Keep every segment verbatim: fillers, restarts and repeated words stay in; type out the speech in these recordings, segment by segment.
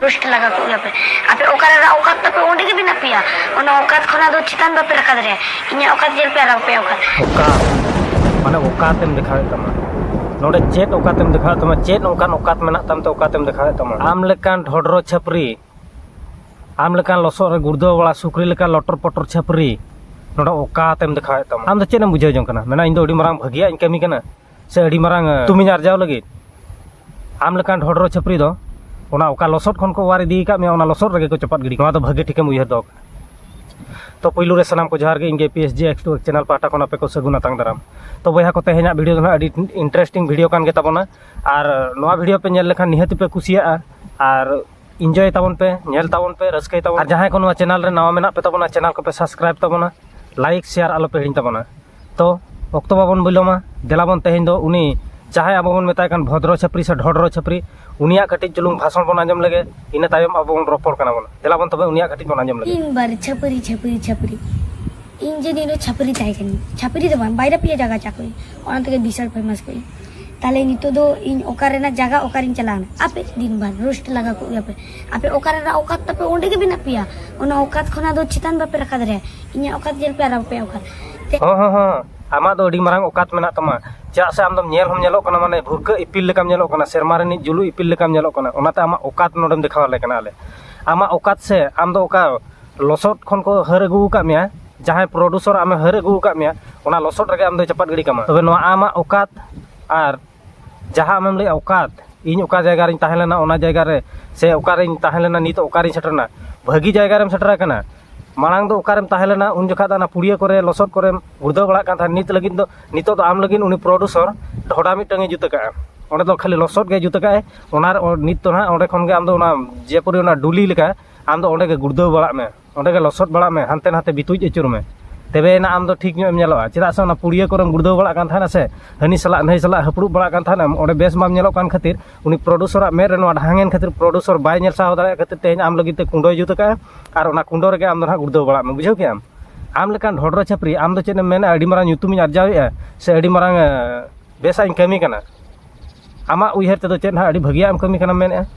Roast ᱞᱟᱜᱟ ᱠᱚᱜ ᱜᱮᱭᱟ ᱯᱮ᱾ ᱟᱯᱮ ᱚᱠᱟᱨᱮ ᱨᱟᱜ ᱚᱠᱟᱛ ᱛᱟᱯᱮ, ᱚᱸᱰᱮ ᱜᱮ ᱢᱮᱱᱟᱜ ᱯᱮᱭᱟ᱾ ᱚᱱᱟ ᱚᱠᱟᱛ ᱠᱷᱚᱱᱟᱜ ᱫᱚ ᱪᱮᱛᱟᱱ ᱵᱟᱯᱮ ᱨᱟᱠᱟᱵ ᱫᱟᱲᱮᱭᱟᱜᱼᱟ᱾ ᱤᱧᱟᱹᱜ ᱚᱠᱟᱛ ᱧᱮᱞ ᱯᱮ ᱟᱨ ᱟᱯᱮᱭᱟᱜ ᱚᱠᱟᱛ᱾ ᱚᱠᱟᱛ, ᱢᱟᱱᱮ ᱚᱠᱟᱛᱮᱢ ᱫᱮᱠᱷᱟᱣᱮᱫ ᱛᱟᱢᱟ? ᱱᱚᱰᱮ ᱪᱮᱫ ᱚᱠᱟᱛᱮᱢ ᱫᱮᱠᱷᱟᱣᱮᱫ ᱛᱟᱢᱟ? ᱪᱮᱫ ᱚᱱᱠᱟᱱ ᱚᱠᱟᱛ ᱢᱮᱱᱟᱜ ᱛᱟᱢ ᱛᱮ ᱚᱠᱟᱛᱮᱢ ᱫᱮᱠᱷᱟᱣᱮᱫ ᱛᱟᱢᱟ? ᱟᱢ ᱞᱮᱠᱟᱱ ᱰᱷᱚᱰᱨᱚ ᱪᱷᱟᱹᱯᱨᱤ, ᱟᱢ ᱞᱮᱠᱟᱱ ᱞᱚᱥᱚᱫ ᱨᱮ ᱜᱩᱲᱫᱟᱹᱣ ᱵᱟᱲᱟ ᱥᱩᱠᱨᱤ ᱞᱮᱠᱟ ᱞᱚᱴᱚᱨ ᱯᱚᱴᱚᱨ ᱪᱷᱟᱹᱯᱨᱤ, ᱱᱚᱰᱮ ᱚᱠᱟᱛᱮᱢ ᱫᱮᱠᱷᱟᱣᱮᱫ ᱛᱟᱢᱟ? ᱟᱢ ᱫᱚ ᱪᱮᱫ ᱮᱢ ᱵᱩᱡᱷᱟᱹᱣ ᱡᱚᱝ ᱠᱟᱱᱟ? ᱢᱮᱱᱟ ᱤᱧ ᱫᱚ ᱟᱹᱰᱤ ᱢᱟᱨᱟᱝ ᱵᱷᱟᱹᱜᱤᱭᱟᱜ ᱤᱧ ᱠᱟᱹᱢᱤ ᱠᱟᱱᱟ, ᱥᱮ ᱟᱹᱰᱤ ᱢᱟᱨᱟᱝ ᱧᱩᱛᱩᱢᱤᱧ ᱟᱨᱡᱟᱣ ᱞᱟᱹᱜᱤᱫ? ᱟᱢ ᱞᱮᱠᱟᱱ ᱰᱷᱚᱰᱨᱚ ᱪᱷᱟᱹᱯᱨᱤ ᱫᱚ ᱚᱱᱟ ᱚᱠᱟ ᱞᱚᱥᱚᱫ ᱠᱷᱚᱱ ᱠᱚ ᱚᱣᱟᱨ ᱤᱫᱤ ᱟᱠᱟᱫ ᱢᱮᱭᱟ, ᱚᱱᱟ ᱞᱚᱥᱚᱫ ᱨᱮᱜᱮ ᱠᱚ ᱪᱚᱯᱟᱫ ᱜᱤᱰᱤ᱾ ᱱᱚᱣᱟ ᱫᱚ ᱵᱷᱟᱹᱜᱤ ᱴᱷᱤᱠᱮᱢ ᱩᱭᱦᱟᱹᱨ ᱫᱚᱦᱚ ᱠᱟᱜᱼᱟ᱾ ᱛᱚ ᱯᱩᱭᱞᱩ ᱨᱮ ᱥᱟᱱᱟᱢ ᱠᱚ ᱡᱚᱦᱟᱨ ᱜᱮ, ᱤᱧ ᱜᱮ P S G X two X channel ᱯᱟᱦᱴᱟ ᱠᱷᱚᱱ ᱟᱯᱮ ᱠᱚ ᱥᱟᱹᱜᱩᱱ ᱟᱛᱟᱝ ᱫᱟᱨᱟᱢ᱾ ᱛᱚ ᱵᱚᱭᱦᱟ ᱠᱚ, ᱛᱮᱦᱮᱧᱟᱜ ᱵᱷᱤᱰᱤᱭᱳ ᱫᱚ ᱱᱟᱦᱟᱜ ᱟᱹᱰᱤ ᱤᱱᱴᱟᱨᱮᱥᱴᱤᱝ ᱵᱷᱤᱰᱤᱭᱳ ᱠᱟᱱ ᱜᱮ ᱛᱟᱵᱚᱱᱟ᱾ ᱟᱨ ᱱᱚᱣᱟ ᱵᱷᱤᱰᱤᱭᱳ ᱯᱮ ᱧᱮᱞ ᱞᱮᱠᱷᱟᱱ ᱱᱤᱦᱟᱹᱛ ᱯᱮ ᱠᱩᱥᱤᱭᱟᱜᱼᱟ᱾ ᱟᱨ ᱤᱱᱡᱚᱭ ᱛᱟᱵᱚᱱ ᱯᱮ, ᱧᱮᱞ ᱛᱟᱵᱚᱱ ᱯᱮ, ᱨᱟᱹᱥᱠᱟᱹᱭ ᱛᱟᱵᱚᱱ᱾ ᱟᱨ ᱡᱟᱦᱟᱸᱭ ᱠᱚ ᱱᱚᱣᱟ ᱪᱮᱱᱮᱞ ᱨᱮ ᱱᱟᱣᱟ ᱢᱮᱱᱟᱜ ᱯᱮ ᱛᱟᱵᱚᱱᱟ, ᱪᱮᱱᱮᱞ ᱠᱚᱯᱮ ᱥᱟᱵᱥᱠᱨᱟᱭᱤᱵ ᱛᱟᱵᱚᱱᱟ, ᱞᱟᱭᱤᱠ ᱥᱮᱭᱟᱨ ᱟᱞᱚ ᱯᱮ ᱦᱤᱲᱤᱧ ᱛᱟᱵᱚᱱᱟ᱾ ᱛᱚ ᱚᱠᱛᱚ ᱵᱟᱵᱚᱱ ᱵᱤᱞᱚᱢᱟ, ᱫᱮᱞᱟ ᱵᱚᱱ ᱛᱮᱦᱮᱧ ᱫᱚ ᱩᱱᱤ ᱡᱟᱦᱟᱸᱭ ᱟᱵᱚ ᱵᱚᱱ ᱢᱮᱛᱟᱭ ᱠᱟᱱ ᱵᱷᱚᱫᱨᱚ ᱪᱷᱟᱹᱯᱨᱤ ᱥᱮ ᱰᱷᱚᱰᱨᱚ ᱪᱷᱟᱹᱯᱨᱤ, ᱩᱱᱤᱭᱟᱜ ᱠᱟᱹᱴᱤᱡ ᱪᱩᱞᱩᱝ ᱵᱷᱟᱥᱚᱱ ᱵᱚᱱ ᱟᱸᱡᱚᱢ ᱞᱮᱜᱮ, ᱤᱱᱟᱹ ᱛᱟᱭᱚᱢ ᱟᱵᱚ ᱵᱚᱱ ᱨᱚᱯᱚᱲ ᱠᱟᱱᱟ ᱵᱚᱱ᱾ ᱫᱮᱞᱟ ᱵᱚᱱ ᱛᱚᱵᱮ ᱩᱱᱤᱭᱟᱜ ᱠᱟᱹᱴᱤᱡ ᱵᱚᱱ ᱟᱸᱡᱚᱢ ᱞᱮᱜᱮ᱾ ᱤᱧ ᱵᱟᱨ ᱪᱷᱟᱹᱯᱨᱤ, ᱪᱷᱟᱹᱯᱨᱤ, ᱪᱷᱟᱹᱯᱨᱤ᱾ ᱤᱧ ᱡᱮ ᱱᱤᱭᱟᱹ ᱪᱷᱟᱹᱯᱨᱤ ᱛᱟᱦᱮᱸ ᱠᱟᱹᱱᱟᱹᱧ, ᱪᱷᱟᱹᱯᱨᱤ ᱫᱚ ᱵᱟᱝ, ᱵᱟᱭᱨᱟ ᱯᱮᱭᱟ ᱡᱟᱭᱜᱟ ᱪᱟᱠᱚᱭ, ᱚᱱᱟ ᱛᱮᱜᱮ ᱵᱤᱥᱟᱞ ᱯᱷᱮᱢᱟᱥ ᱠᱚᱭ᱾ ᱛᱟᱦᱞᱮ ᱱᱤᱛᱚᱜ ᱫᱚ ᱤᱧ ᱚᱠᱟ ᱨᱮᱱᱟᱜ ᱡᱟᱭᱜᱟ ᱚᱠᱟᱨᱤᱧ ᱪᱟᱞᱟᱣᱱᱟ? ᱟᱯᱮ ᱫᱤᱱ ᱵᱟᱨ ᱨᱳᱥᱴ ᱞᱟᱜᱟ ᱠᱚᱜ ᱜᱮᱭᱟ ᱯᱮ᱾ ᱟᱯᱮ ᱚᱠᱟ ᱨᱮᱱᱟᱜ ᱚᱠᱟᱛ ᱛᱟᱯᱮ, ᱚᱸᱰᱮ ᱜᱮ ᱢᱮᱱᱟᱜ ᱯᱮᱭᱟ᱾ ᱚᱱᱟ ᱚᱠᱟᱛ ᱠᱷᱚᱱᱟᱜ ᱫᱚ ᱪᱮᱛᱟᱱ ᱵᱟᱯᱮ ᱨᱟᱠᱟᱵ ᱫᱟᱲᱮᱭᱟᱜᱼᱟ᱾ ᱤᱧᱟᱹᱜ ᱚᱠᱟᱛ ᱧᱮᱞ ᱯᱮ ᱟᱨ ᱟᱯᱮᱭᱟᱜ ᱚᱠᱟᱛ᱾ ᱛᱮ- ᱦᱚᱸ, ᱦᱚᱸ, ᱦᱚᱸ᱾ ᱟᱢᱟᱜ ᱫᱚ ᱟᱹᱰᱤ ᱢᱟᱨᱟᱝ ᱚᱠᱟᱛ ᱢᱮᱱᱟᱜ ᱛᱟᱢᱟ᱾ ᱪᱮᱫᱟᱜ ᱥᱮ ᱟᱢ ᱫᱚᱢ ᱧᱮᱞ ᱦᱚᱸᱢ ᱧᱮᱞᱚᱜ ᱠᱟᱱᱟ, ᱢᱟᱱᱮ ᱵᱷᱩᱨᱠᱟᱹ ᱤᱯᱤᱞ ᱞᱮᱠᱟᱢ ᱧᱮᱞᱚᱜ ᱠᱟᱱᱟ, ᱥᱮᱨᱢᱟ ᱨᱤᱱᱤᱡ ᱡᱩᱞᱩᱜ ᱤᱯᱤᱞ ᱞᱮᱠᱟᱢ ᱧᱮᱞᱚᱜ ᱠᱟᱱᱟ᱾ ᱚᱱᱟᱛᱮ ᱟᱢᱟᱜ ᱚᱠᱟᱛ ᱱᱚᱰᱮᱢ ᱫᱮᱠᱷᱟᱣ ᱟᱞᱮ ᱠᱟᱱᱟ ᱟᱞᱮ᱾ ᱟᱢᱟᱜ ᱚᱠᱟᱛ ᱥᱮ ᱟᱢ ᱫᱚ ᱚᱠᱟ ᱞᱚᱥᱚᱫ ᱠᱷᱚᱱ ᱠᱚ ᱦᱟᱹᱨ ᱟᱹᱜᱩ ᱟᱠᱟᱫ ᱢᱮᱭᱟ, ᱡᱟᱦᱟᱸᱭ ᱯᱨᱚᱰᱩᱥᱚᱨ ᱟᱢᱮ ᱦᱟᱹᱨ ᱟᱹᱜᱩ ᱟᱠᱟᱫ ᱢᱮᱭᱟ, ᱚᱱᱟ ᱞᱚᱥᱚᱫ ᱨᱮᱜᱮ ᱟᱢ ᱫᱚᱭ ᱪᱟᱯᱟᱫ ᱜᱤᱰᱤ ᱠᱟᱢᱟ᱾ ᱛᱚᱵᱮ ᱱᱚᱣᱟ ᱟᱢᱟᱜ ᱚᱠᱟᱛ ᱟᱨ ᱡᱟᱦᱟᱸ ᱟᱢᱮᱢ ᱞᱟᱹᱭᱮᱫᱼᱟ ᱚᱠᱟᱛ, ᱤᱧ ᱚᱠᱟ ᱡᱟᱭᱜᱟ ᱨᱤᱧ ᱛᱟᱦᱮᱸ ᱞᱮᱱᱟ ᱚᱱᱟ ᱡᱟᱭᱜᱟ ᱨᱮ, ᱥᱮ ᱚᱠᱟᱨᱤᱧ ᱛᱟᱦᱮᱸ ᱞᱮᱱᱟ ᱱᱤᱛᱚᱜ ᱚᱠᱟᱨᱤᱧ ᱥᱮᱴᱮᱨ ᱮᱱᱟ, ᱵᱷᱟᱹᱜᱤ ᱡᱟᱭᱜᱟ ᱨᱮᱢ ᱥᱮᱴᱮᱨ ᱟᱠᱟᱱᱟ᱾ ᱢᱟᱲᱟᱝ ᱫᱚ ᱚᱠᱟᱨᱮᱢ ᱛᱟᱦᱮᱸ ᱞᱮᱱᱟ ᱩᱱ ᱡᱚᱠᱷᱟᱡ ᱫᱚ ᱚᱱᱟ ᱯᱩᱲᱤᱭᱟᱹ ᱠᱚᱨᱮ ᱞᱚᱥᱚᱫ ᱠᱚᱨᱮᱢ ᱜᱩᱲᱫᱟᱹᱣ ᱵᱟᱲᱟᱜ ᱠᱟᱱ ᱛᱟᱦᱮᱸᱫ᱾ ᱱᱤᱛ ᱞᱟᱹᱜᱤᱫ ᱫᱚ, ᱱᱤᱛᱚᱜ ᱫᱚ ᱟᱢ ᱞᱟᱹᱜᱤᱫ ᱩᱱᱤ ᱯᱨᱚᱰᱩᱥᱚᱨ ᱰᱷᱚᱰᱟ ᱢᱤᱫᱴᱟᱝ ᱮ ᱡᱩᱛ ᱟᱠᱟᱫᱼᱟ᱾ ᱚᱸᱰᱮ ᱫᱚ ᱠᱷᱟᱹᱞᱤ ᱞᱚᱥᱚᱫ ᱜᱮ ᱡᱩᱛ ᱟᱠᱟᱫᱼᱟᱭ᱾ ᱚᱱᱟ ᱨᱮ ᱱᱤᱛ ᱫᱚ ᱱᱟᱦᱟᱜ ᱚᱸᱰᱮ ᱠᱷᱚᱱ ᱜᱮ ᱟᱢ ᱫᱚ ᱚᱱᱟ ᱡᱮᱯᱚᱨᱤ ᱚᱱᱟ ᱰᱩᱞᱤ ᱞᱮᱠᱟ ᱟᱢ ᱫᱚ ᱚᱸᱰᱮ ᱜᱮ ᱜᱩᱲᱫᱟᱹᱣ ᱵᱟᱲᱟᱜ ᱢᱮ, ᱚᱸᱰᱮ ᱜᱮ ᱞᱚᱥᱚᱫ ᱵᱟᱲᱟᱜ ᱢᱮ, ᱦᱟᱱᱛᱮ ᱱᱟᱛᱮ ᱵᱤᱛᱩᱡ ᱟᱹᱪᱩᱨ ᱢᱮ᱾ ᱛᱚᱵᱮ ᱮᱱᱟ ᱟᱢ ᱫᱚ ᱴᱷᱤᱠ ᱧᱚᱜ ᱮᱢ ᱧᱮᱞᱚᱜᱼᱟ᱾ ᱪᱮᱫᱟᱜ ᱥᱮ ᱚᱱᱟ ᱯᱩᱲᱤᱭᱟᱹ ᱠᱚᱨᱮᱢ ᱜᱩᱲᱫᱟᱹᱣ ᱵᱟᱲᱟᱜ ᱠᱟᱱ ᱛᱟᱦᱮᱱᱟ ᱥᱮ, ᱦᱟᱹᱱᱤ ᱥᱟᱞᱟᱜ ᱱᱟᱹᱭ ᱥᱟᱞᱟᱜ ᱦᱟᱹᱯᱲᱩᱵ ᱵᱟᱲᱟᱜ ᱠᱟᱱ ᱛᱟᱦᱮᱱᱟᱢ, ᱚᱸᱰᱮ ᱵᱮᱥ ᱵᱟᱢ ᱧᱮᱞᱚᱜ ᱠᱟᱱ ᱠᱷᱟᱹᱛᱤᱨ, ᱩᱱᱤ ᱯᱨᱚᱰᱩᱥᱚᱨᱟᱜ ᱢᱮᱫ ᱨᱮ ᱱᱚᱣᱟ ᱰᱷᱟᱝ ᱮᱱ ᱠᱷᱟᱹᱛᱤᱨ ᱯᱨᱚᱰᱩᱥᱚᱨ ᱵᱟᱭ ᱧᱮᱞ ᱥᱟᱦᱟᱣ ᱫᱟᱲᱮᱭᱟᱜ ᱠᱷᱟᱹᱛᱤᱨ ᱛᱮᱦᱮᱧ ᱟᱢ ᱞᱟᱹᱜᱤᱫ ᱛᱮ ᱠᱩᱸᱰᱚᱭ ᱡᱩᱛ ᱟᱠᱟᱫᱼᱟ᱾ ᱟᱨ ᱚᱱᱟ ᱠᱩᱸᱰᱚ ᱨᱮᱜᱮ ᱟᱢ ᱫᱚ ᱱᱟᱦᱟᱜ ᱜᱩᱲᱫᱟᱹᱣ ᱵᱟᱲᱟᱜ ᱢᱮ, ᱵᱩᱡᱷᱟᱹᱣ ᱠᱮᱜᱼᱟᱢ? ᱟᱢ ᱞᱮᱠᱟᱱ ᱰᱷᱚᱰᱨᱚ ᱪᱷᱟᱹᱯᱨᱤ, ᱟᱢ ᱫᱚ ᱪᱮᱫ ᱮᱢ ᱢᱮᱱᱟ? ᱟᱹᱰᱤ ᱢᱟᱨᱟᱝ ᱧᱩᱛᱩᱢᱤᱧ ᱟᱨᱡᱟᱣᱮᱫᱼᱟ ᱥᱮ ᱟᱹᱰᱤ ᱢᱟᱨᱟᱝ ᱵᱮᱥᱟᱜ ᱤᱧ ᱠᱟᱹᱢᱤ ᱠᱟᱱᱟ? ᱟᱢᱟᱜ ᱩᱭᱦᱟᱹᱨ ᱛᱮᱫᱚ ᱪᱮᱫ ᱦᱟᱸᱜ ᱟᱹᱰᱤ ᱵᱷᱟᱹᱜᱤᱭᱟᱜ ᱮᱢ ᱠᱟᱹᱢᱤ ᱠᱟᱱᱟᱢ ᱢᱮᱱᱮᱫᱼᱟ?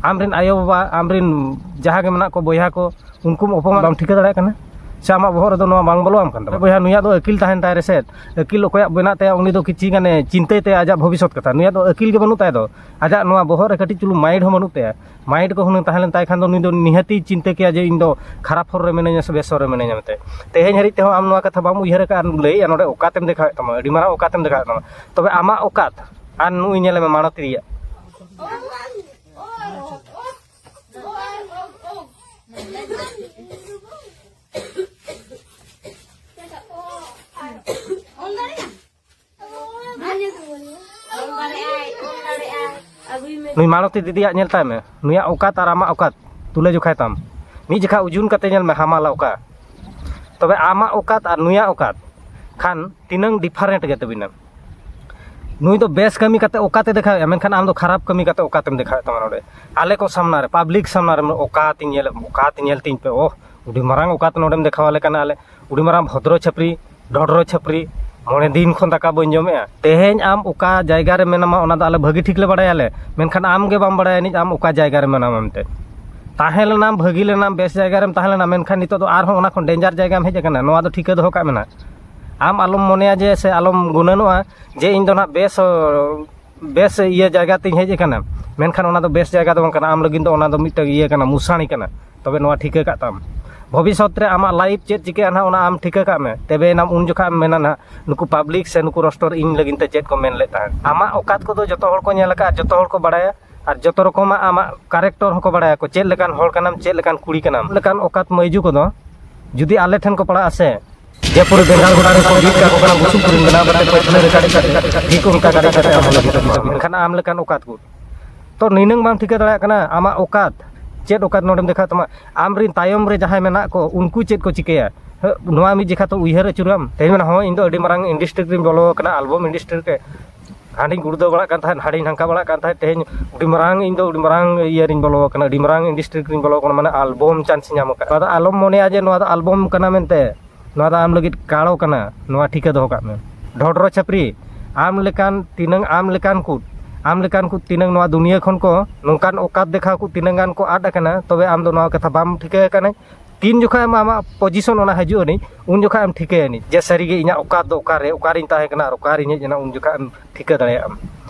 ᱟᱢ ᱨᱮᱱ ᱟᱭᱳᱼᱵᱟᱵᱟ, ᱟᱢ ᱨᱮᱱ ᱡᱟᱦᱟᱸ ᱜᱮ ᱢᱮᱱᱟᱜ ᱠᱚ ᱵᱚᱭᱦᱟ ᱠᱚ, ᱩᱱᱠᱩᱢ ᱚᱯᱚᱢᱟᱱ ᱵᱟᱢ ᱴᱷᱤᱠᱟᱹ ᱫᱟᱲᱮᱭᱟᱜ ᱠᱟᱱᱟ? ᱥᱮ ᱟᱢᱟᱜ ᱵᱚᱦᱚᱜ ᱨᱮᱫᱚ ᱱᱚᱣᱟ ᱵᱟᱝ ᱵᱚᱞᱚᱣᱟᱢ ᱠᱟᱱ ᱛᱟᱢᱟ? ᱵᱚᱭᱦᱟ, ᱱᱩᱭᱟᱜ ᱫᱚ ᱟᱹᱠᱤᱞ ᱛᱟᱦᱮᱱ ᱛᱟᱭ ᱨᱮᱥᱮ, ᱟᱹᱠᱤᱞ ᱚᱠᱚᱭᱟᱜ ᱢᱮᱱᱟᱜ ᱛᱟᱭᱟ, ᱩᱱᱤ ᱫᱚ ᱠᱤᱪᱷᱤ ᱜᱟᱱᱮ ᱪᱤᱱᱛᱟᱹᱭ ᱛᱟᱭᱟ ᱟᱡᱟᱜ ᱵᱷᱚᱵᱤᱥᱥᱚᱛ ᱠᱟᱛᱷᱟ᱾ ᱱᱩᱭᱟᱜ ᱫᱚ ᱟᱹᱠᱤᱞ ᱜᱮ ᱵᱟᱹᱱᱩᱜ ᱛᱟᱭ ᱫᱚ, ᱟᱡᱟᱜ ᱱᱚᱣᱟ ᱵᱚᱦᱚᱜ ᱨᱮ ᱠᱟᱹᱴᱤᱡ ᱪᱩᱞᱩᱝ ᱢᱟᱭᱤᱱᱰ ᱦᱚᱸ ᱵᱟᱹᱱᱩᱜ ᱛᱟᱭᱟ᱾ ᱢᱟᱭᱤᱱᱰ ᱠᱚ ᱦᱩᱱᱟᱹᱝ ᱛᱟᱦᱮᱸ ᱞᱮᱱ ᱛᱟᱭ ᱠᱷᱟᱱ ᱫᱚ ᱱᱩᱭ ᱫᱚ ᱱᱤᱦᱟᱹᱛᱤ ᱪᱤᱱᱛᱟᱹ ᱠᱮᱭᱟ ᱡᱮ ᱤᱧ ᱫᱚ ᱠᱷᱟᱨᱟᱯ ᱦᱚᱨ ᱨᱮ ᱢᱤᱱᱟᱹᱧᱟ ᱥᱮ ᱵᱮᱥ ᱦᱚᱨ ᱨᱮ ᱢᱤᱱᱟᱹᱧᱟ ᱢᱮᱱᱛᱮ᱾ ᱛᱮᱦᱮᱧ ᱦᱟᱹᱨᱤᱡ ᱛᱮᱦᱚᱸ ᱟᱢ ᱱᱚᱣᱟ ᱠᱟᱛᱷᱟ ᱵᱟᱢ ᱩᱭᱦᱟᱹᱨ ᱟᱠᱟᱫᱼᱟ ᱟᱨ ᱞᱟᱹᱭᱮᱫᱼᱟ ᱱᱚᱰᱮ ᱚᱠᱟᱛᱮᱢ ᱫᱮᱠᱷᱟᱣᱮᱫ ᱛᱟᱢᱟ, ᱟᱹᱰᱤ ᱢᱟᱨᱟᱝ ᱚᱠᱟᱛᱮᱢ ᱫᱮᱠᱷᱟᱣᱮᱫ ᱛᱟᱢᱟ᱾ ᱛᱚᱵᱮ ᱟᱢᱟᱜ ᱚᱠᱟᱛ ᱟᱨ ᱱᱩᱭ ᱧᱮᱞᱮ ᱢᱮ ᱢᱟᱲᱚᱛᱤᱭᱟᱜ᱾ ᱱᱩᱭ ᱢᱟᱲᱚᱛᱤ ᱫᱤᱫᱤᱭᱟᱜ ᱧᱮᱞ ᱛᱟᱭ ᱢᱮ, ᱱᱩᱭᱟᱜ ᱚᱠᱟᱛ ᱟᱨ ᱟᱢᱟᱜ ᱚᱠᱟᱛ ᱛᱩᱞᱟᱹ ᱡᱚᱠᱷᱟᱭ ᱛᱟᱢ᱾ ᱢᱤᱫ ᱡᱚᱠᱷᱟ ᱳᱡᱚᱱ ᱠᱟᱛᱮ ᱧᱮᱞ ᱢᱮ, ᱦᱟᱢᱟᱞᱟ ᱚᱠᱟ᱾ ᱛᱚᱵᱮ ᱟᱢᱟᱜ ᱚᱠᱟᱛ ᱟᱨ ᱱᱩᱭᱟᱜ ᱚᱠᱟᱛ ᱠᱷᱟᱱ ᱛᱤᱱᱟᱹᱝ ᱰᱤᱯᱷᱟᱨᱮᱱᱴ ᱜᱮ ᱛᱟᱹᱵᱤᱱᱟ᱾ ᱱᱩᱭ ᱫᱚ ᱵᱮᱥ ᱠᱟᱹᱢᱤ ᱠᱟᱛᱮ ᱚᱠᱟᱛᱮ ᱫᱮᱠᱷᱟᱣᱮᱫᱼᱟ, ᱢᱮᱱᱠᱷᱟᱱ ᱟᱢ ᱫᱚ ᱠᱷᱟᱨᱟᱯ ᱠᱟᱹᱢᱤ ᱠᱟᱛᱮ ᱚᱠᱟᱛᱮᱢ ᱫᱮᱠᱷᱟᱣᱮᱫ ᱛᱟᱢᱟ ᱱᱚᱰᱮ? ᱟᱞᱮ ᱠᱚ ᱥᱟᱢᱱᱟ ᱨᱮ, ᱯᱟᱵᱽᱞᱤᱠ ᱥᱟᱢᱱᱟ ᱨᱮ ᱚᱠᱟᱛᱮ ᱧᱮᱞ, ᱚᱠᱟᱛᱮ ᱧᱮᱞ ᱛᱤᱧ ᱯᱮ, ᱳᱦ, ᱟᱹᱰᱤ ᱢᱟᱨᱟᱝ ᱚᱠᱟᱛᱮ ᱱᱚᱰᱮᱢ ᱫᱮᱠᱷᱟᱣ ᱟᱞᱮ ᱠᱟᱱᱟ ᱟᱞᱮ᱾ ᱟᱹᱰᱤ ᱢᱟᱨᱟᱝ ᱵᱷᱚᱫᱨᱚ ᱪᱷᱟᱹᱯᱨᱤ, ᱰᱷᱚᱰᱨᱚ ᱪᱷᱟᱹᱯᱨᱤ, ᱢᱚᱬᱮ ᱫᱤᱱ ᱠᱷᱚᱱ ᱫᱟᱠᱟ ᱵᱟᱹᱧ ᱡᱚᱢᱮᱜᱼᱟ᱾ ᱛᱮᱦᱮᱧ ᱟᱢ ᱚᱠᱟ ᱡᱟᱭᱜᱟ ᱨᱮ ᱢᱮᱱᱟᱢᱟ, ᱚᱱᱟ ᱫᱚ ᱟᱞᱮ ᱵᱷᱟᱹᱜᱤ ᱴᱷᱤᱠ ᱞᱮ ᱵᱟᱲᱟᱭᱟᱞᱮ, ᱢᱮᱱᱠᱷᱟᱱ ᱟᱢ ᱜᱮ ᱵᱟᱢ ᱵᱟᱲᱟᱭᱟ ᱱᱤᱛ ᱟᱢ ᱚᱠᱟ ᱡᱟᱭᱜᱟ ᱨᱮ ᱢᱮᱱᱟᱢᱟ ᱢᱮᱱᱛᱮ᱾ ᱛᱟᱦᱮᱸ ᱞᱮᱱᱟᱢ, ᱵᱷᱟᱹᱜᱤ ᱞᱮᱱᱟᱢ, ᱵᱮᱥ ᱡᱟᱭᱜᱟ ᱨᱮᱢ ᱛᱟᱦᱮᱸ ᱞᱮᱱᱟ, ᱢᱮᱱᱠᱷᱟᱱ ᱱᱤᱛᱚᱜ ᱫᱚ ᱟᱨᱦᱚᱸ ᱚᱱᱟ ᱠᱷᱚᱱ ᱰᱮᱧᱡᱟᱨ ᱡᱟᱭᱜᱟᱢ ᱦᱮᱡ ᱟᱠᱟᱱᱟ, ᱱᱚᱣᱟ ᱫᱚ ᱴᱷᱤᱠᱟᱹ ᱫᱚᱦᱚ ᱠᱟᱜ ᱢᱮ ᱱᱟᱜ᱾ ᱟᱢ ᱟᱞᱚᱢ ᱢᱚᱱᱮᱭᱟ ᱡᱮ, ᱥᱮ ᱟᱞᱚᱢ ᱜᱩᱱᱟᱹᱱᱚᱜᱼᱟ ᱡᱮ ᱤᱧ ᱫᱚ ᱱᱟᱜ ᱵᱮᱥ ᱵᱮᱥ ᱤᱭᱟᱹ ᱡᱟᱭᱜᱟ ᱛᱤᱧ ᱦᱮᱡ ᱟᱠᱟᱱᱟ, ᱢᱮᱱᱠᱷᱟᱱ ᱚᱱᱟ ᱫᱚ ᱵᱮᱥ ᱡᱟᱭᱜᱟ ᱫᱚ ᱵᱟᱝ ᱠᱟᱱᱟ᱾ ᱟᱢ ᱞᱟᱹᱜᱤᱫ ᱫᱚ ᱚᱱᱟ ᱫᱚ ᱢᱤᱫᱴᱟᱝ ᱤᱭᱟᱹ ᱠᱟᱱᱟ, ᱢᱩᱥᱟᱹᱲᱤ ᱠᱟᱱᱟ᱾ ᱛᱚᱵᱮ ᱱᱚᱣᱟ ᱴᱷᱤᱠᱟᱹ ᱠᱟᱜ ᱛᱟᱢ, ᱵᱷᱚᱵᱤᱥᱥᱚᱛ ᱨᱮ ᱟᱢᱟᱜ ᱞᱟᱭᱤᱯᱷ ᱪᱮᱫ ᱪᱤᱠᱟᱹᱜᱼᱟ ᱱᱟᱦᱟᱜ, ᱚᱱᱟ ᱟᱢ ᱴᱷᱤᱠᱟᱹ ᱠᱟᱜ ᱢᱮ᱾ ᱛᱚᱵᱮ ᱮᱱᱟᱢ ᱩᱱ ᱡᱚᱠᱷᱟᱜ ᱮᱢ ᱢᱮᱱᱟ ᱱᱟᱦᱟᱜ, "ᱱᱩᱠᱩ ᱯᱟᱵᱽᱞᱤᱠ ᱥᱮ ᱱᱩᱠᱩ ᱨᱳᱥᱴᱟᱨ ᱤᱧ ᱞᱟᱹᱜᱤᱫ ᱛᱮ ᱪᱮᱫ ᱠᱚ ᱢᱮᱱ ᱞᱮᱫ ᱛᱟᱦᱮᱸᱫ?" ᱟᱢᱟᱜ ᱚᱠᱟᱛ ᱠᱚᱫᱚ ᱡᱚᱛᱚ ᱦᱚᱲ ᱠᱚ ᱧᱮᱞ ᱟᱠᱟᱫᱼᱟ, ᱡᱚᱛᱚ ᱦᱚᱲ ᱠᱚ ᱵᱟᱲᱟᱭᱟ, ᱟᱨ ᱡᱚᱛᱚ ᱨᱚᱠᱚᱢᱟᱜ ᱟᱢᱟᱜ ᱠᱮᱨᱮᱠᱴᱚᱨ ᱦᱚᱸᱠᱚ ᱵᱟᱲᱟᱭᱟᱠᱚ, ᱪᱮᱫ ᱞᱮᱠᱟᱱ ᱦᱚᱲ ᱠᱟᱱᱟᱢ, ᱪᱮᱫ ᱞᱮᱠᱟᱱ ᱠᱩᱲᱤ ᱠᱟᱱᱟᱢ᱾ ᱞᱮᱠᱟᱱ ᱚᱠᱟᱛ ᱢᱟᱹᱭᱡᱩ ᱠᱚᱫᱚ ᱡᱩᱫᱤ ᱟᱞᱮ ᱴᱷᱮᱱ ᱠᱚ ᱯᱟᱲᱟᱜᱼᱟ ᱥᱮ, ᱡᱮ ᱯᱩᱨᱟᱹ ᱵᱮᱸᱜᱟᱲ ᱜᱚᱰᱟ ᱨᱮᱠᱚ ᱵᱤᱫ ᱠᱟᱠᱚ ᱠᱟᱱᱟ, ᱵᱩᱥᱩᱵ ᱠᱚᱨᱮ ᱵᱮᱱᱟᱣ ᱠᱟᱛᱮ ᱯᱟᱹᱪᱷᱞᱟᱹ ᱨᱮ ᱠᱟᱹᱴᱤᱡ ᱠᱟᱹᱴᱤᱡ, ᱴᱷᱤᱠ ᱚᱱᱠᱟ ᱠᱟᱹᱴᱤᱡ ᱠᱟᱹᱴᱤᱡ ᱟᱢ ᱦᱚᱸ ᱞᱟᱹᱜᱤᱫ ᱟᱹᱰᱤ ᱵᱷᱟᱹᱜᱤ᱾ ᱢᱮᱱᱠᱷᱟᱱ ᱟᱢ ᱞᱮᱠᱟᱱ ᱚᱠᱟᱛ ᱠᱚ᱾ ᱛᱚ ᱱᱤᱱᱟᱹᱝ ᱵᱟᱢ ᱴᱷᱤᱠᱟᱹ ᱫᱟᱲᱮᱭᱟᱜ ᱠᱟᱱᱟ ᱟᱢᱟᱜ ᱚᱠᱟᱛ, ᱪᱮᱫ ᱚᱠᱟᱛ ᱱᱚᱰᱮᱢ ᱫᱮᱠᱷᱟᱣ ᱛᱟᱢᱟ? ᱟᱢ ᱨᱤᱱ ᱛᱟᱭᱚᱢ ᱨᱮ ᱡᱟᱦᱟᱸᱭ ᱢᱮᱱᱟᱜ ᱠᱚ, ᱩᱱᱠᱩ ᱪᱮᱫ ᱠᱚ ᱪᱤᱠᱟᱹᱭᱟ? ᱦᱮᱸ, ᱱᱚᱣᱟ ᱢᱤᱫ ᱡᱮᱠᱷᱟ ᱛᱚ ᱩᱭᱦᱟᱹᱨ ᱟᱹᱪᱩᱨᱟᱢ᱾ ᱛᱮᱦᱮᱧ ᱢᱮᱱᱟ, "ᱦᱚᱸ, ᱤᱧ ᱫᱚ ᱟᱹᱰᱤ ᱢᱟᱨᱟᱝ ᱤᱱᱰᱟᱥᱴᱨᱤ ᱨᱤᱧ ᱵᱚᱞᱚ ᱟᱠᱟᱱᱟ, ᱟᱞᱵᱚᱢ ᱤᱱᱰᱟᱥᱴᱨᱤ ᱨᱮ, ᱦᱟᱸᱰᱮᱧ ᱜᱩᱲᱫᱟᱹ ᱵᱟᱲᱟᱜ ᱠᱟᱱ ᱛᱟᱦᱮᱸᱫ, ᱦᱟᱸᱰᱮᱧ ᱦᱟᱱᱠᱟ ᱵᱟᱲᱟᱜ ᱠᱟᱱ ᱛᱟᱦᱮᱸᱫ, ᱛᱮᱦᱮᱧ ᱟᱹᱰᱤ ᱢᱟᱨᱟᱝ ᱤᱧ ᱫᱚ ᱟᱹᱰᱤ ᱢᱟᱨᱟᱝ ᱤᱭᱟᱹ ᱨᱤᱧ ᱵᱚᱞᱚ ᱟᱠᱟᱱᱟ, ᱟᱹᱰᱤ ᱢᱟᱨᱟᱝ ᱤᱱᱰᱟᱥᱴᱨᱤ ᱨᱤᱧ ᱵᱚᱞᱚ ᱟᱠᱟᱱᱟ, ᱢᱟᱱᱮ ᱟᱞᱵᱚᱢ ᱪᱟᱱᱥ ᱤᱧ ᱧᱟᱢ ᱟᱠᱟᱫ᱾" ᱟᱫᱚ ᱟᱞᱚᱢ ᱢᱚᱱᱮᱭᱟ ᱡᱮ ᱱᱚᱣᱟ ᱫᱚ ᱟᱞᱵᱚᱢ ᱠᱟᱱᱟ ᱢᱮᱱᱛᱮ᱾ ᱱᱚᱣᱟ ᱫᱚ ᱟᱢ ᱞᱟᱹᱜᱤᱫ ᱠᱟᱲᱚ ᱠᱟᱱᱟ, ᱱᱚᱣᱟ ᱴᱷᱤᱠᱟᱹ ᱫᱚᱦᱚ ᱠᱟᱜ ᱢᱮ᱾ ᱰᱷᱚᱰᱨᱚ ᱪᱷᱟᱹᱯᱨᱤ, ᱟᱢ ᱞᱮᱠᱟᱱ ᱛᱤᱱᱟᱹᱝ, ᱟᱢ ᱞᱮᱠᱟᱱ ᱠᱚ, ᱟᱢ ᱞᱮᱠᱟᱱ ᱠᱚ ᱛᱤᱱᱟᱹᱝ ᱱᱚᱣᱟ ᱫᱩᱱᱤᱭᱟᱹ ᱠᱷᱚᱱ ᱠᱚ ᱱᱚᱝᱠᱟᱱ ᱚᱠᱟᱛ ᱫᱮᱠᱷᱟᱣ ᱠᱚ ᱛᱤᱱᱟᱹᱝ ᱜᱟᱱ ᱠᱚ ᱟᱫ ᱟᱠᱟᱱᱟ, ᱛᱚᱵᱮ ᱟᱢ ᱫᱚ ᱱᱚᱣᱟ ᱠᱟᱛᱷᱟ ᱵᱟᱢ ᱴᱷᱤᱠᱟᱹ ᱟᱠᱟᱱᱟ᱾ ᱛᱤᱱ ᱡᱚᱠᱷᱟᱜ ᱟᱢ ᱟᱢᱟᱜ position ᱚᱱᱟ ᱦᱤᱡᱩᱜ ᱟᱹᱱᱤᱡ, ᱩᱱ ᱡᱚᱠᱷᱟᱜ ᱮᱢ ᱴᱷᱤᱠᱟᱹᱭᱟ ᱟᱹᱱᱤᱡ ᱡᱮ ᱥᱟᱹᱨᱤᱜᱮ ᱤᱧᱟᱹᱜ ᱚᱠᱟᱛ ᱫᱚ ᱚᱠᱟᱨᱮ, ᱚᱠᱟᱨᱤᱧ ᱛᱟᱦᱮᱸ ᱠᱟᱱᱟ ᱟᱨ ᱚᱠᱟᱨᱤᱧ ᱦᱮᱡ ᱮᱱᱟ, ᱩᱱ ᱡᱚᱠᱷᱟᱜ ᱮᱢ ᱴᱷᱤᱠᱟᱹ ᱫᱟᱲᱮᱭᱟᱜᱼᱟ᱾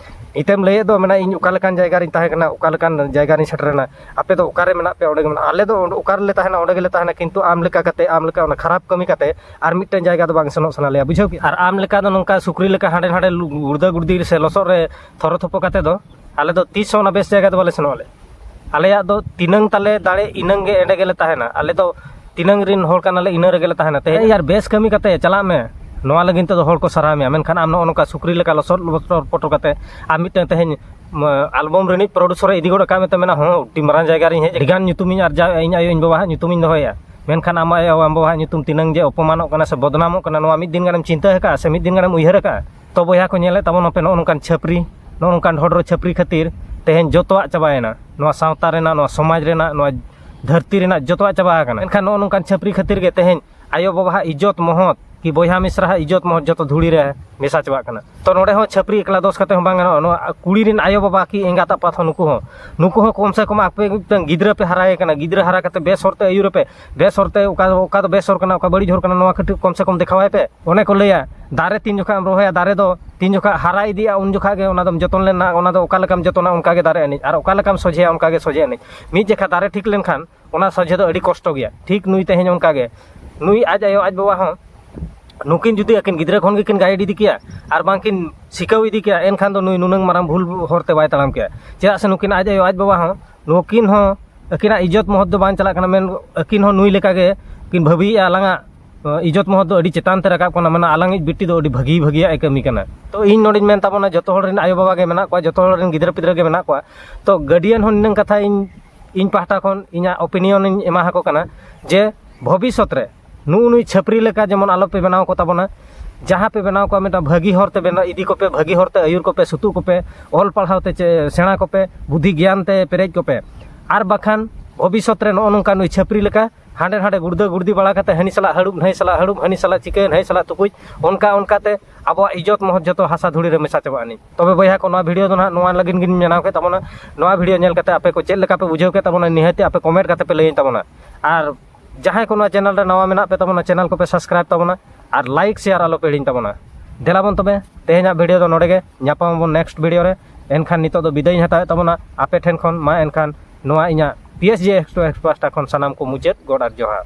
ᱱᱤᱛᱮᱢ ᱞᱟᱹᱭᱮᱫ ᱫᱚ ᱢᱮᱱᱟ ᱤᱧ ᱚᱠᱟ ᱞᱮᱠᱟᱱ ᱡᱟᱭᱜᱟ ᱨᱤᱧ ᱛᱟᱦᱮᱸ ᱠᱟᱱᱟ, ᱚᱠᱟ ᱞᱮᱠᱟᱱ ᱡᱟᱭᱜᱟ ᱨᱤᱧ ᱥᱮᱴᱮᱨᱮᱱᱟ, ᱟᱯᱮ ᱫᱚ ᱚᱠᱟᱨᱮ ᱢᱮᱱᱟᱜ ᱯᱮᱭᱟ ᱚᱸᱰᱮ ᱜᱮ ᱢᱮᱱᱟᱜᱼᱟ, ᱟᱞᱮ ᱫᱚ ᱚᱸᱰᱮ ᱚᱠᱟ ᱨᱮᱞᱮ ᱛᱟᱦᱮᱱᱟ ᱚᱸᱰᱮ ᱜᱮᱞᱮ ᱛᱟᱦᱮᱱᱟ, ᱠᱤᱱᱛᱩ ᱟᱢ ᱞᱮᱠᱟ ᱠᱟᱛᱮ, ᱟᱢ ᱞᱮᱠᱟ ᱚᱱᱟ ᱠᱷᱟᱨᱟᱯ ᱠᱟᱹᱢᱤ ᱠᱟᱛᱮ ᱟᱨ ᱢᱤᱫᱴᱮᱱ ᱡᱟᱭᱜᱟ ᱫᱚ ᱵᱟᱝ ᱥᱮᱱᱚᱜ ᱥᱟᱱᱟ ᱞᱮᱭᱟ, ᱵᱩᱡᱷᱟᱹᱣ ᱠᱮᱫ? ᱟᱨ ᱟᱢ ᱞᱮᱠᱟ ᱫᱚ ᱱᱚᱝᱠᱟ ᱥᱩᱠᱨᱤ ᱞᱮᱠᱟ ᱦᱟᱸᱰᱮ ᱱᱟᱰᱮ ᱞᱩ-, ᱜᱩᱲᱫᱟᱹ ᱜᱩᱲᱫᱤ ᱥᱮ ᱞᱚᱥᱚᱫ ᱨᱮ ᱛᱷᱚᱨᱚ ᱛᱷᱚᱯᱚ ᱠᱟᱛᱮ ᱫᱚ ᱟᱞᱮ ᱫᱚ ᱛᱤᱥ ᱦᱚᱸ ᱚᱱᱟ ᱵᱮᱥ ᱡᱟᱭᱜᱟ ᱫᱚ ᱵᱟᱞᱮ ᱥᱮᱱᱚᱜ ᱟᱞᱮ᱾ ᱟᱞᱮᱭᱟᱜ ᱫᱚ ᱛᱤᱱᱟᱹᱝ ᱛᱟᱞᱮ ᱫᱟᱲᱮ ᱤᱱᱟᱹᱝ ᱜᱮ ᱮᱸᱰᱮ ᱜᱮᱞᱮ ᱛᱟᱦᱮᱱᱟ᱾ ᱟᱞᱮ ᱫᱚ ᱛᱤᱱᱟᱹᱝ ᱨᱤᱱ ᱦᱚᱲ ᱠᱟᱱᱟᱞᱮ ᱤᱱᱟᱹ ᱨᱮᱜᱮ ᱞᱮ ᱛᱟᱦᱮᱱᱟ᱾ ᱛᱮᱦᱮᱧ ᱟᱨ ᱵᱮᱥ ᱠᱟᱹᱢᱤ ᱠᱟᱛᱮ ᱪᱟᱞᱟᱜ ᱢᱮ, ᱱᱚᱣᱟ ᱞᱟᱹᱜᱤᱫ ᱛᱮᱫᱚ ᱦᱚᱲ ᱠᱚ ᱥᱟᱨᱦᱟᱣ ᱢᱮᱭᱟ, ᱢᱮᱱᱠᱷᱟᱱ ᱟᱢ ᱱᱚᱜᱼᱚ ᱱᱚᱝᱠᱟ ᱥᱩᱠᱨᱤ ᱞᱮᱠᱟ ᱞᱚᱥᱚᱫ ᱞᱚᱥᱚᱫ ᱯᱚᱴᱚᱨ ᱠᱟᱛᱮ ᱟᱨ ᱢᱤᱫᱴᱟᱝ ᱛᱮᱦᱮᱧ ᱢ-, album ᱨᱤᱱᱤᱡ producer ᱮ ᱤᱫᱤ ᱜᱚᱫ ᱟᱠᱟᱫ ᱢᱮᱛᱮ ᱢᱮᱱᱟ, ᱦᱚᱸ, ᱟᱹᱰᱤ ᱢᱟᱨᱟᱝ ᱡᱟᱭᱜᱟ ᱨᱤᱧ ᱦᱮᱡ, ᱟᱹᱰᱤ ᱜᱟᱱ ᱧᱩᱛᱩᱢᱤᱧ ᱟᱨᱡᱟᱣᱮᱫᱼᱟ, ᱤᱧ ᱟᱭᱳ ᱤᱧ ᱵᱟᱵᱟᱣᱟᱜ ᱧᱩᱛᱩᱢᱤᱧ ᱫᱚᱦᱚᱭᱮᱫᱼᱟ, ᱢᱮᱱᱠᱷᱟᱱ ᱟᱢ ᱟᱭᱳ ᱟᱢ ᱵᱟᱵᱟᱣᱟᱜ ᱧᱩᱛᱩᱢ ᱛᱤᱱᱟᱹᱝ ᱡᱮ ᱚᱯᱚᱢᱟᱱᱚᱜ ᱠᱟᱱᱟ ᱥᱮ ᱵᱚᱫᱱᱟᱢᱚᱜ ᱠᱟᱱᱟ, ᱱᱚᱣᱟ ᱢᱤᱫ ᱫᱤᱱ ᱜᱟᱱᱮᱢ ᱪᱤᱱᱛᱟᱹ ᱟᱠᱟᱫᱼᱟ ᱥᱮ ᱢᱤᱫ ᱫᱤᱱ ᱜᱟᱱᱮᱢ ᱩᱭᱦᱟᱹᱨ ᱟᱠᱟᱫᱼᱟ? ᱛᱚ ᱵᱚᱭᱦᱟ ᱠᱚ, ᱧᱮᱞᱮᱫ ᱛᱟᱵᱚᱱ ᱟᱯᱮ ᱱᱚᱜᱼᱚ ᱱᱚᱝᱠᱟᱱ ᱪᱷᱟᱹᱯᱨᱤ, ᱱᱚᱜᱼᱚ ᱱᱚᱝᱠᱟᱱ ᱰᱷᱚᱰᱨᱚ ᱪᱷᱟᱹᱯᱨᱤ ᱠᱷᱟᱹᱛᱤᱨ ᱛᱮᱦᱮᱧ ᱡᱚᱛᱚᱣᱟᱜ ᱪᱟᱵᱟᱭᱮᱱᱟ, ᱱᱚᱣᱟ ᱥᱟᱶᱛᱟ ᱨᱮᱱᱟᱜ, ᱱᱚᱣᱟ ᱥᱚᱢᱟᱡᱽ ᱨᱮᱱᱟᱜ, ᱱᱚᱣᱟ ᱫᱷᱟᱹᱨᱛᱤ ᱨᱮᱱᱟᱜ ᱡᱚᱛᱚᱣᱟᱜ ᱪᱟᱵᱟ ᱟᱠᱟᱱᱟ᱾ ᱮᱱᱠᱷᱟᱱ ᱱᱚᱜᱼᱚ ᱱᱚᱝᱠᱟᱱ ᱪᱷᱟᱹᱯᱨᱤ ᱠᱷᱟᱹᱛᱤᱨ ᱜᱮ ᱛᱮᱦᱮᱧ ᱟᱭᱳ ᱵᱟᱵᱟᱣᱟᱜ ᱤᱡᱽᱡᱚᱛ ᱢᱚᱦᱚᱛ ᱠᱤ ᱵᱚᱭᱦᱟ ᱢᱤᱥᱨᱟᱣᱟᱜ ᱤᱡᱽᱡᱚᱛ ᱢᱚᱦᱚᱛ ᱡᱚᱛᱚ ᱫᱷᱩᱲᱤ ᱨᱮ ᱢᱮᱥᱟ ᱪᱟᱵᱟᱜ ᱠᱟᱱᱟ᱾ ᱛᱚ ᱱᱚᱰᱮ ᱦᱚᱸ ᱪᱷᱟᱹᱯᱨᱤ ᱮᱠᱞᱟ ᱫᱚᱥ ᱠᱟᱛᱮ ᱦᱚᱸ ᱵᱟᱝ ᱜᱟᱱᱚᱜᱼᱟ᱾ ᱱᱚᱣᱟ ᱠᱩᱲᱤ ᱨᱮᱱ ᱟᱭᱳ ᱵᱟᱵᱟ ᱠᱤ ᱮᱸᱜᱟᱛ ᱟᱯᱟᱛ ᱦᱚᱸ ᱱᱩᱠᱩ ᱦᱚᱸ, ᱱᱩᱠᱩ ᱦᱚᱸ ᱠᱚᱢ ᱥᱮ ᱠᱚᱢ ᱟᱯᱮ ᱢᱤᱫᱴᱟᱝ ᱜᱤᱫᱽᱨᱟᱹ ᱯᱮ ᱦᱟᱨᱟᱭᱮ ᱠᱟᱱᱟ, ᱜᱤᱫᱽᱨᱟᱹ ᱦᱟᱨᱟ ᱠᱟᱛᱮ ᱵᱮᱥ ᱦᱚᱨᱛᱮ ᱟᱹᱭᱩᱨᱮᱯᱮ, ᱵᱮᱥ ᱦᱚᱨᱛᱮ ᱚᱠᱟ, ᱚᱠᱟ ᱫᱚ ᱵᱮᱥ ᱦᱚᱨ ᱠᱟᱱᱟ, ᱚᱠᱟ ᱵᱟᱹᱲᱤᱡ ᱦᱚᱨ ᱠᱟᱱᱟ, ᱱᱚᱣᱟ ᱠᱟᱹᱴᱤᱡ ᱠᱚᱢ ᱥᱮ ᱠᱚᱢ ᱫᱮᱠᱷᱟᱣᱟᱭ ᱯᱮ᱾ ᱚᱱᱮ ᱠᱚ ᱞᱟᱹᱭᱟ, ᱫᱟᱨᱮ ᱛᱤᱱ ᱡᱚᱠᱷᱟᱜ ᱮᱢ ᱨᱚᱦᱚᱭᱟ, ᱫᱟᱨᱮ ᱫᱚ ᱛᱤᱱ ᱡᱚᱠᱷᱟᱜ ᱦᱟᱨᱟ ᱤᱫᱤᱜᱼᱟ, ᱩᱱ ᱡᱚᱠᱷᱟᱜ ᱜᱮ ᱚᱱᱟ ᱫᱚᱢ ᱡᱚᱛᱚᱱ ᱞᱮᱱᱟ, ᱚᱱᱟ ᱫᱚ ᱚᱠᱟ ᱞᱮᱠᱟᱢ ᱡᱚᱛᱚᱱᱟ, ᱚᱱᱠᱟ ᱜᱮ ᱫᱟᱨᱮ ᱟᱹᱱᱤᱡ, ᱟᱨ ᱚᱠᱟ ᱞᱮᱠᱟᱢ ᱥᱚᱡᱷᱮᱭᱟ, ᱚᱱᱠᱟ ᱜᱮ ᱥᱚᱡᱷᱮ ᱟᱹᱱᱤᱡ᱾ ᱢᱤᱫ ᱡᱚᱠᱷᱟ ᱫᱟᱨᱮ ᱴᱷᱤᱠ ᱞᱮᱱᱠᱷᱟᱱ ᱚᱱᱟ ᱥᱚᱡᱷᱮ ᱫᱚ ᱟᱹᱰᱤ ᱠᱚᱥᱴᱚ ᱜᱮᱭᱟ᱾ ᱴᱷᱤᱠ ᱱᱩᱭ ᱛᱮᱦᱮᱧ ᱚᱱᱠᱟ ᱜᱮ, ᱱᱩᱭ ᱟᱡ ᱟᱭᱳ ᱟᱡ ᱵᱟᱵᱟ ᱦᱚᱸ ᱱᱩᱠᱤᱱ ᱡᱩᱫᱤ ᱟᱹᱠᱤᱱ ᱜᱤᱫᱽᱨᱟᱹ ᱠᱷᱚᱱ ᱜᱮᱠᱤᱱ guide ᱤᱫᱤ ᱠᱮᱭᱟ ᱟᱨ ᱵᱟᱝᱠᱤᱱ ᱥᱤᱠᱷᱟᱹᱣ ᱤᱫᱤ ᱠᱮᱭᱟ, ᱮᱱᱠᱷᱟᱱ ᱫᱚ ᱱᱩᱭ ᱱᱩᱱᱟᱹᱝ ᱢᱟᱨᱟᱝ ᱵᱷᱩᱞ ᱦᱚᱨ ᱛᱮ ᱵᱟᱭ ᱛᱟᱲᱟᱢ ᱠᱮᱭᱟ᱾ ᱪᱮᱫᱟᱜ ᱥᱮ ᱱᱩᱠᱤᱱ ᱟᱡ ᱟᱭᱳ ᱟᱡ ᱵᱟᱵᱟ ᱦᱚᱸ ᱱᱩᱠᱤᱱ ᱦᱚᱸ ᱟᱹᱠᱤᱱᱟᱜ ᱤᱡᱽᱡᱚᱛ ᱢᱚᱦᱚᱛ ᱫᱚ ᱵᱟᱝ ᱪᱟᱞᱟᱜ ᱠᱟᱱᱟ, ᱢᱮᱱ ᱟᱹᱠᱤᱱ ᱦᱚᱸ ᱱᱩᱭ ᱞᱮᱠᱟ ᱜᱮ ᱠᱤᱱ ᱵᱷᱟᱹᱵᱤᱭᱮᱫᱼᱟ, ᱟᱞᱟᱝᱟᱜ, ᱟᱸ, ᱤᱡᱽᱡᱚᱛ ᱢᱚᱦᱚᱛ ᱫᱚ ᱟᱹᱰᱤ ᱪᱮᱛᱟᱱ ᱛᱮ ᱨᱟᱠᱟᱵ ᱠᱟᱱᱟ, ᱢᱟᱱᱮ ᱟᱞᱟᱝᱤᱡ ᱵᱤᱴᱤ ᱫᱚ ᱟᱹᱰᱤ ᱵᱷᱟᱹᱜᱤ ᱵᱷᱟᱹᱜᱤᱭᱟᱜ ᱮ ᱠᱟᱹᱢᱤ ᱠᱟᱱᱟ᱾ ᱛᱚ ᱤᱧ ᱱᱚᱰᱮᱧ ᱢᱮᱱ ᱛᱟᱵᱚᱱᱟ, ᱡᱚᱛᱚ ᱦᱚᱲ ᱨᱮᱱ ᱟᱭᱳ ᱵᱟᱵᱟ ᱜᱮ ᱢᱮᱱᱟᱜ ᱠᱚᱣᱟ, ᱡᱚᱛᱚ ᱦᱚᱲ ᱨᱮᱱ ᱜᱤᱫᱽᱨᱟᱹ ᱯᱤᱫᱽᱨᱟᱹ ᱜᱮ ᱢᱮᱱᱟᱜ ᱠᱚᱣᱟ, ᱛᱚ guardian ᱦᱚᱸ ᱱᱤᱱᱟᱹᱝ ᱠᱟᱛᱷᱟ ᱤᱧ, ᱤᱧ ᱯᱟᱦᱴᱟ ᱠᱷᱚᱱ ᱤᱧᱟᱹᱜ opinion ᱤᱧ ᱮᱢᱟ ᱟᱠᱚ ᱠᱟᱱᱟ ᱡᱮ ᱵᱷᱚᱵᱤᱥᱥᱚᱛ ᱨᱮ ᱱᱩᱜᱼᱩ ᱱᱩᱭ ᱪᱷᱟᱹᱯᱨᱤ ᱞᱮᱠᱟ ᱡᱮᱢᱚᱱ ᱟᱞᱚᱯᱮ ᱵᱮᱱᱟᱣ ᱠᱚ ᱛᱟᱵᱚᱱᱟ, ᱡᱟᱦᱟᱸ ᱯᱮ ᱵᱮᱱᱟᱣ ᱠᱚᱣᱟ ᱢᱤᱫᱴᱟᱝ ᱵᱷᱟᱹᱜᱤ ᱦᱚᱨ ᱛᱮ ᱵᱮᱱᱟᱣ ᱤᱫᱤ ᱠᱚᱯᱮ, ᱵᱷᱟᱹᱜᱤ ᱦᱚᱨ ᱛᱮ ᱟᱹᱭᱩᱨ ᱠᱚᱯᱮ, ᱥᱩᱛᱩᱜ ᱠᱚᱯᱮ, ᱚᱞ ᱯᱟᱲᱦᱟᱣ ᱛᱮ ᱪᱮ-, ᱥᱮᱬᱟ ᱠᱚᱯᱮ, ᱵᱩᱫᱷᱤ ᱜᱮᱭᱟᱱ ᱛᱮ ᱯᱮᱨᱮᱡ ᱠᱚᱯᱮ, ᱟᱨ ᱵᱟᱠᱷᱟᱱ ᱵᱷᱚᱵᱤᱥᱥᱚᱛ ᱨᱮ ᱱᱚᱜᱼᱚ ᱱᱚᱝᱠᱟ ᱱᱩᱭ ᱪᱷᱟᱹᱯᱨᱤ ᱞᱮᱠᱟ ᱦᱟᱸᱰᱮ ᱱᱟᱰᱮ ᱜᱩᱲᱫᱟᱹ ᱜᱩᱲᱫᱤ ᱵᱟᱲᱟ ᱠᱟᱛᱮ ᱦᱟᱹᱱᱤ ᱥᱟᱞᱟᱜ ᱦᱟᱹᱲᱩᱵ, ᱱᱟᱹᱭ ᱥᱟᱞᱟᱜ ᱦᱟᱹᱲᱩᱵ, ᱦᱟᱹᱱᱤ ᱥᱟᱞᱟᱜ ᱪᱤᱠᱟᱹ, ᱱᱟᱹᱭ ᱥᱟᱞᱟᱜ ᱛᱩᱠᱩᱡ, ᱚᱱᱠᱟ ᱚᱱᱠᱟᱛᱮ ᱟᱵᱚᱣᱟᱜ ᱤᱡᱽᱡᱚᱛ ᱢᱚᱦᱚᱛ ᱡᱚᱛᱚ ᱦᱟᱥᱟ ᱫᱷᱩᱲᱤ ᱨᱮ ᱢᱮᱥᱟ ᱪᱟᱵᱟᱜᱼᱟ ᱱᱤᱡ᱾ ᱛᱚᱵᱮ ᱵᱚᱭᱦᱟ ᱠᱚ, ᱱᱚᱣᱟ ᱵᱷᱤᱰᱤᱭᱳ ᱫᱚ ᱱᱟᱦᱟᱜ ᱱᱚᱣᱟ ᱞᱟᱹᱜᱤᱫ ᱜᱤᱧ ᱵᱮᱱᱟᱣ ᱠᱮᱫ ᱛᱟᱵᱚᱱᱟ᱾ ᱱᱚᱣᱟ ᱵᱷᱤᱰᱤᱭᱳ ᱧᱮᱞ ᱠᱟᱛᱮ ᱟᱯᱮ ᱠᱚ ᱪᱮᱫ ᱞᱮᱠᱟ ᱯᱮ ᱵᱩᱡᱷᱟᱹᱣ ᱠᱮᱫ ᱛᱟᱵᱚᱱᱟ, ᱱᱤᱦᱟᱹᱛ ᱟᱯᱮ ᱠᱚᱢᱮᱱᱴ ᱠᱟᱛᱮ ᱯᱮ ᱞᱟᱹᱭᱟᱹᱧ ᱛᱟᱵᱚᱱᱟ᱾ ᱟᱨ ᱡᱟᱦᱟᱸᱭ ᱠᱚ ᱱᱚᱣᱟ ᱪᱮᱱᱮᱞ ᱨᱮ ᱱᱟᱣᱟ ᱢᱮᱱᱟᱜ ᱯᱮ ᱛᱟᱵᱚᱱᱟ, ᱪᱮᱱᱮᱞ ᱠᱚᱯᱮ ᱥᱟᱵᱥᱠᱨᱟᱭᱤᱵ ᱛᱟᱵᱚᱱᱟ ᱟᱨ ᱞᱟᱭᱤᱠ ᱥᱮᱭᱟᱨ ᱟᱞᱚ ᱯᱮ ᱦᱤᱲᱤᱧ ᱛᱟᱵᱚᱱᱟ᱾ ᱫᱮᱞᱟ ᱵᱚᱱ ᱛᱚᱵᱮ ᱛᱮᱦᱮᱧᱟᱜ ᱵᱷᱤᱰᱤᱭᱳ ᱫᱚ ᱱᱚᱰᱮ ᱜᱮ, ᱧᱟᱯᱟᱢ ᱟᱵᱚᱱ ᱱᱮᱠᱥᱴ ᱵᱷᱤᱰᱤᱭᱳ ᱨᱮ᱾ ᱮᱱᱠᱷᱟᱱ ᱱᱤᱛᱚᱜ ᱫᱚ ᱵᱤᱫᱟᱹᱭ ᱤᱧ ᱦᱟᱛᱟᱣᱮᱫ ᱛᱟᱵᱚᱱᱟ ᱟᱯᱮ ᱴᱷᱮᱱ ᱠᱷᱚᱱ᱾ ᱢᱟ ᱮᱱᱠᱷᱟᱱ ᱱᱚᱣᱟ ᱤᱧᱟᱹᱜ ᱯᱤ ᱮᱥ ᱡᱤ ᱮᱠᱥᱯᱨᱮᱥ ᱯᱟᱦᱴᱟ ᱠᱷᱚᱱ ᱥᱟᱱᱟᱢ ᱠᱚ ᱢᱩᱪᱟᱹᱫ ᱜᱚᱰ ᱟᱨ ᱡᱚᱦᱟᱨ᱾